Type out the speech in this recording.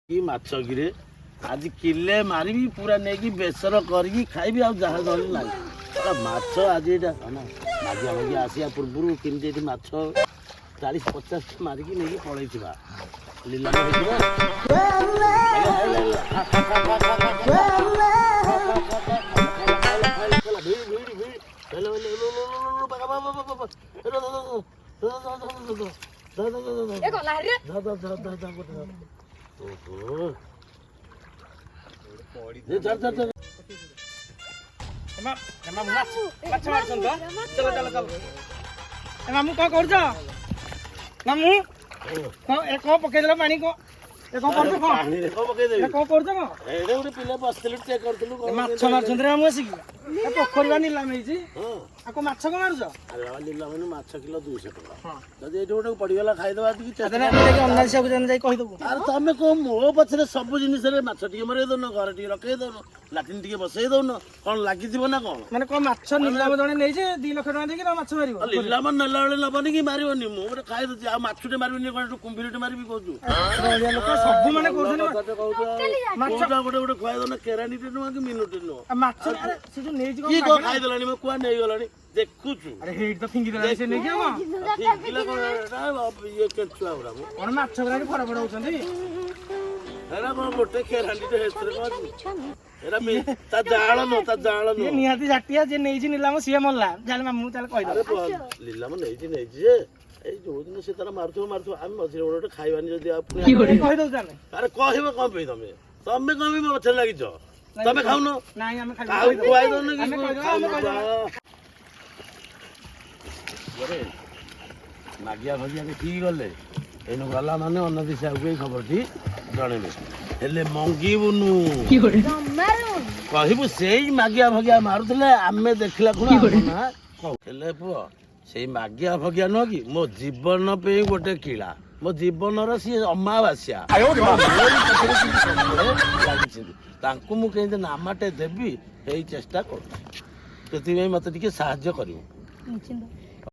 କି ମାଛ କିରେ, ଆଜି କିଲେ ମାରିବି, ପୁରା ନେଇକି ବେସର କରିକି ଖାଇବି, ଆଉ ଯାହା ଧରିଲେ ନାହିଁ। ମାଛ ଆଜି ଏଇଟା ମାଗିଆ ମାଗିଆ ଆସିବା ପୂର୍ବରୁ କେମିତି ଏଠି ମାଛ 40-50 ମାରିକି ନେଇକି ପଳେଇଥିବା, ନିଲାମ ହେଇଯିବ। ଏ ଗଲା ରେ। ଓହୋ, ଧର ଧର ଧର। ମାଛ ମାରୁଛନ୍ତି ତ, ଚାଲ ଚାଲ ଚାଲ। ଏ ମାମୁଁ, କଣ କରୁଛ ମାମୁଁ? କଣ ଏ କଣ ପକେଇଦେଲ ପାଣି? କଣ ଏ କଣ କରୁଛ କଣ? ପାଣିରେ କଣ ପକେଇଦେବି? ଏ କଣ କରୁଛ କଣ? ଏଇଟା ଗୋଟେ ପିଲା ବସିଥିଲୁ, ଚେକ୍ କରୁଥିଲୁ। ଏ ମାଛ ମାରୁଛନ୍ତି ରେ ମାମୁଁ ଆସିକି। ଏ ପୋଖରୀ ବା ନିଲାମ ହେଇଛି। ହଁ। ଆଉ କଣ ମାଛ କଣ ମାରୁଛ? ଆରେ ବାବା, ନିଲାମ ହେଇନି, ମାଛ କିଲୋ 200 ଟଙ୍କା। ଯଦି ଏଇଠି ଗୋଟେ ପଡିଗଲା, ଖାଇଦବା ଟିକେ ଚେଷ୍ଟା। ଅନାସିଆକୁ ଯାଇ କହିଦବୁ। ଆରେ ତମେ କଣ ମୋ ପଛରେ ସବୁ ଜିନିଷରେ ମାଛ ଟିକେ ମରେଇ ଦଉନ, ଘରେ ଟିକେ ରଖେଇ ଦଉନ, ଲାଟିନ୍ ଟିକେ ବସେଇ ଦଉନ, କଣ ଲାଗିଯିବ ନା କଣ? ମାନେ କଣ, ମାଛ ନିଲାମ ଜଣେ ନେଇଛି 2 ଲକ୍ଷ ଟଙ୍କା ଦେଇକି, ତମେ ମାଛ ମାରିବ? ଆଉ ନିଲାମ ନେଲା ବେଳେ ନବନି କି ମାରିବନି? ମୁଁ ଗୋଟେ ଖାଇ ଦଉଛି, ଆଉ ମାଛଟେ ମାରିବିନି କଣ ଏଠୁ କୁମ୍ଭୀରଟେ ମାରିବି କହୁଛୁ? ଓଡ଼ିଆ ଲୋକ ସବୁ ମାନେ କରୁଛନ୍ତି। କଥାଟେ କହୁଛୁ ଆଉ। ମାଛ କୋଉଟା ଗୋଟେ ଗୋଟେ ଖୁଆଇ ଦଉନ, କେରାଣ୍ଡିଟେ ନୁହଁ କି ମିନୁଟେ ନୁହଁ। ଆଉ ମାଛ, ଆରେ ସେ ଯୋଉ ନେଇଛି କି କଣ କଣ ମାଗଣା? ଖାଇଦେଲାଣି, ମୋ କୁଆ ନେଇଗଲାଣି, ଦେଖୁଛୁ। ଆରେ ହେଇଠି ତ ଫିଙ୍ଗି ଦେଲାଣି ସେ ନେଇକି, ଆଉ କଣ? ଫିଙ୍ଗିଲା କଣ ଏଟା, ଇଏ କେଞ୍ଚୁଆ ଗୁଡା ମୁଁ। କଣ ମାଛ ଗୁଡା ଫର ଫର ହଉଛନ୍ତି? ଏରା କଣ ଗୋଟେ କେରାଣ୍ଡିଟେ, ହେଥିରେ କଣ ଅଛି? ଏରା ତା ଜାଳ ନୁହଁ, ତା ଜାଳ ଇଏ ନୁହଁ। ନିହାତି ଝାଟିଆ। ଯିଏ ନେଇଛି ନିଲାମ ସିଏ ମଲା। ଚାଲେ ମାମୁଁ, ଚାଲେ କହିଦବ। ଆରେ ନିଲାମ ନେଇଛି ନେଇଛି ଯେ, ଏଇ ଯୋଉ ଦିନ ସେ ତାର ମାରୁଥିବ ମାରୁଥିବ, ଆମେ ମଝିରେ ଗୋଟେ ଗୋଟେ ଖାଇବାନି ଯଦି ଆଉ ପୁଣି କହିଦଉ ଚାଲେ। ଆରେ କହିବ କଣ ପାଇଁ ତମେ? ତମେ କଣ ପାଇଁ ମୋ ପଛରେ ଲାଗିଛ? ତମେ ଖାଉନ? ନାଇଁ, ଆମେ ଖାଇବୁ। କାହାକୁ ଖୁଆଇ ଦଉନ କି? ଆମେ କହିଦବା, ଆମେ କହିଦବା। ଆରେ, ମାଗିଆ ଫାଗିଆ ଦେଖିକି ଗଲେ, ଏଇନୁ ଗଲା ମାନେ ଅନଦିଶାକୁ ଏଇ ଖବରଟି ଜଣେଇବେ। ହେଲେ ମଙ୍ଗିବୁନୁ, କହିବୁ ସେଇ ମାଗିଆ ଫଗିଆ ମାରୁଥିଲେ, ଆମେ ଦେଖିଲା ଖୁଣ ଆମ ନାଁ କହୁ। ହେଲେ ପୁଅ, ସେଇ ମାଗିଆ ଫଗିଆ ନୁହଁ କି ମୋ ଜୀବନ ପାଇଁ ଗୋଟେ କିଳା, ମୋ ଜୀବନର ସିଏ ଅମାବାସ୍ୟା। ମୋରି ପଛରେ କିନ୍ତୁ ସବୁବେଳେ ଲାଗିଛନ୍ତି। ତାଙ୍କୁ ମୁଁ କେମିତି ନାମାଟେ ଦେବି, ଏଇ ଚେଷ୍ଟା କରୁଛି। ସେଥିପାଇଁ ମତେ ଟିକେ ସାହାଯ୍ୟ କରିବୁ। ନିଶ୍ଚିନ୍ତ।